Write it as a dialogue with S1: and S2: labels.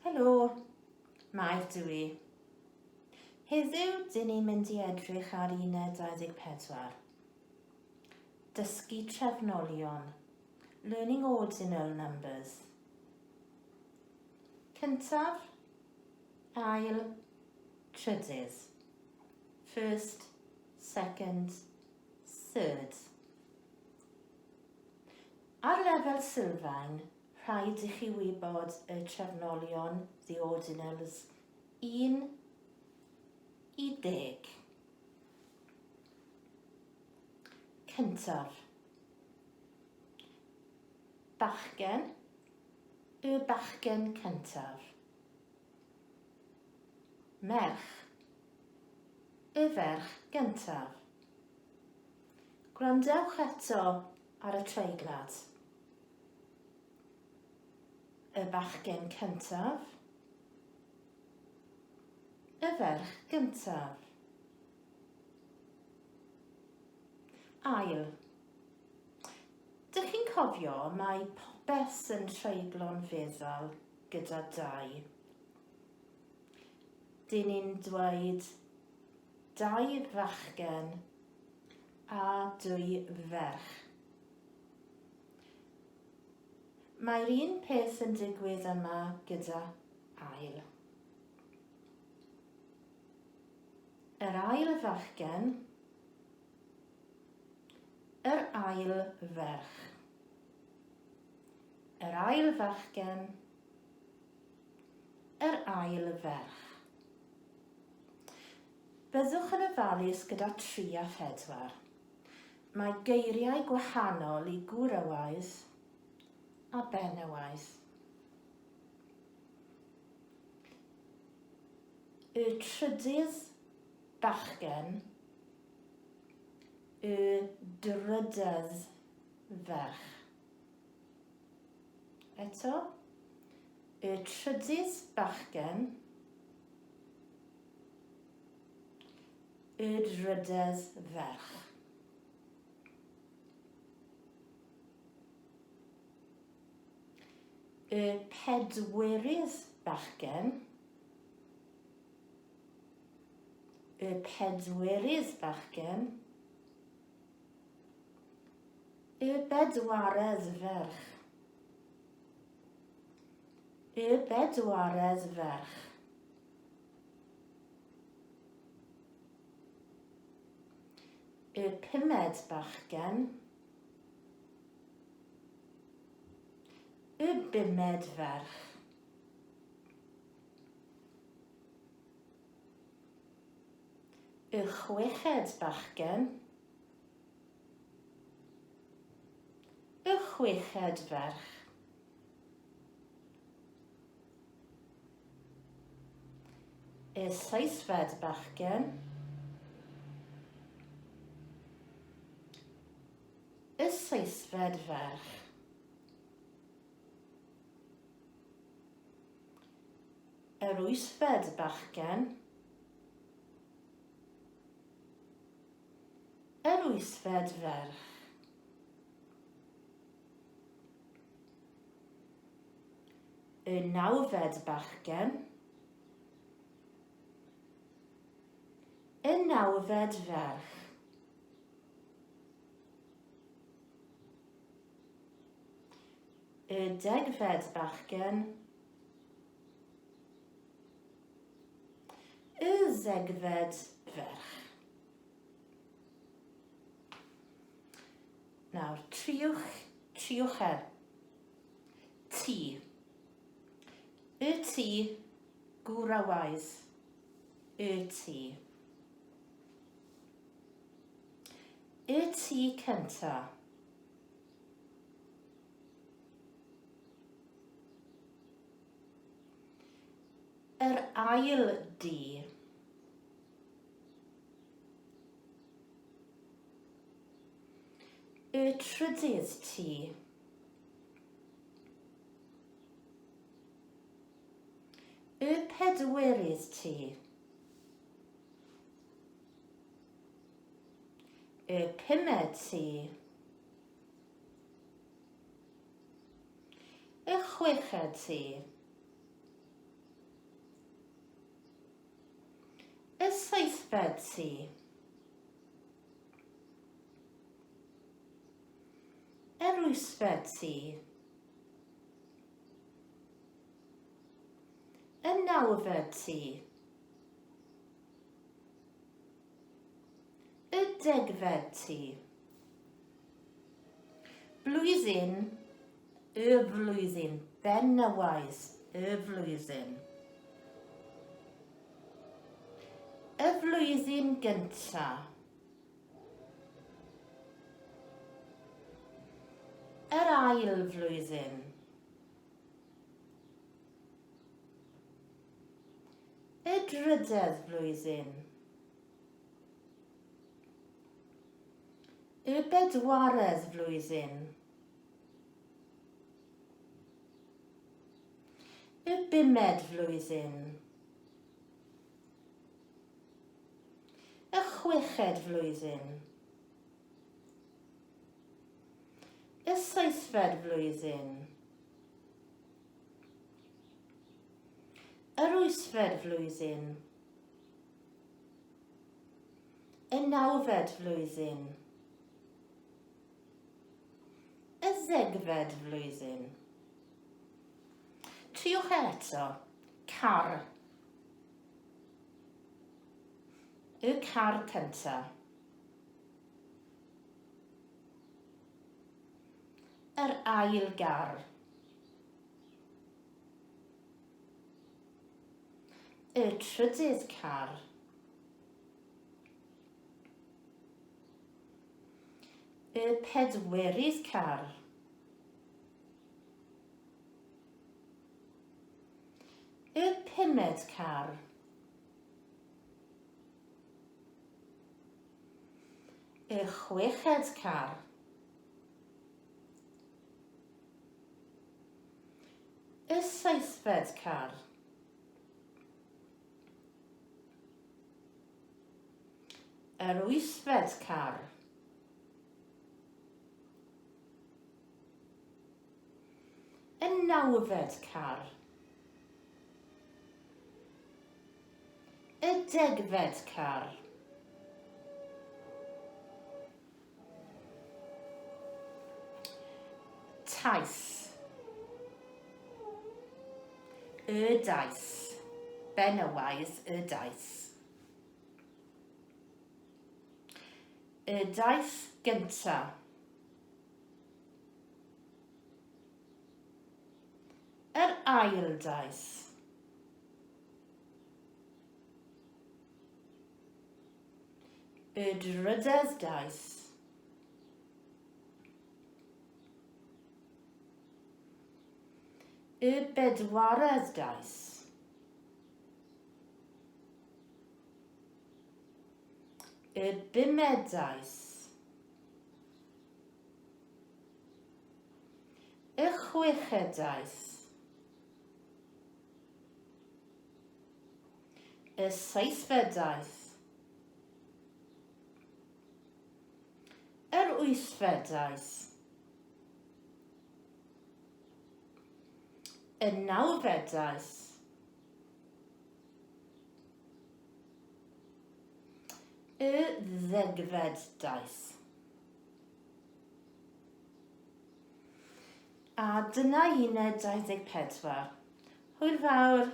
S1: Helo, Mair dw i. Heddiw, dyn ni'n mynd i edrych ar Uned 24. Dysgu trefnolion. Learning ordinal numbers. Cyntaf, ail, trydydd. First, second, third. Ar lefel sylfaen, rhaid i chi wybod y trefnolion, the ordinals, 1 i 10. Cyntaf. Bachgen, y bachgen cyntaf. Merch, y ferch gyntaf. Gwrandewch eto ar y treiglad. Y bachgen cyntaf. Y ferch gyntaf. Ail. Dych chi'n cofio mae popeth yn treiglo'n feddal gyda dau. Dyn ni'n dweud dau fachgen a dwy ferch. Mae'r un peth yn digwydd yma gyda ail. Yr ail fachgen, yr ail ferch. Yr ail fachgen, yr ail ferch. Byddwch yn ofalus gyda 3 a 4. Mae geiriau gwahanol i gwrywaidd a benywaidd. Y trydydd bachgen, y drydedd ferch. Eto, y trydydd bachgen, Y drydedd ferch. Y pedwerydd bachgen. Y pedwerydd bachgen. Y bedwaredd ferch. Y bedwaredd ferch. Y pumed bachgen. Y bumed ferch. Y chweched bachgen. Y chweched ferch. Y seithfed bachgen. Y seithfed ferch. Yr wythfed bachgen. Yr wythfed ferch. Y nawfed bachgen. Y nawfed ferch. Y degfed bachgen. Y ddegfed ferch. Nawr, triwch, triwch e. T. Y T, gwrywaidd. Y T. Y T cynta. Yr ail D. Y trydydd T. Y pedwerydd T. Y pumed T. Y chweched T. Wythfed tŷ. Yr wythfed tŷ. Y nawfed tŷ. Y degfed tŷ. Blwyddyn, y flwyddyn, benywaidd, y flwyddyn. Y flwyddyn gynta. Yr ail flwyddyn. Y drydedd flwyddyn. Y bedwaredd flwyddyn. Y bumed flwyddyn. Y chweched flwyddyn. Y seithfed flwyddyn. Yr wythfed flwyddyn. Y nawfed flwyddyn. Y ddegfed flwyddyn. Triwch e eto. Car. Y car cynta. Yr ail gar. Y trydydd car. Y pedwerydd car. Y pumed car. Y chweched car. Y seithfed car. Yr wythfed car. Y nawfed car. Y degfed car. Taith. Y daith. Benywaidd y daith. Y daith gynta. Yr ail daith. Y drydedd daith. Y bedwaredd daith. Y bumed daith. Y chweched daith. Y seithfed daith. Yr wythfed daith. Y nawfed daith. Y ddegfed daith. A dyna uned 24. Hwyl fawr!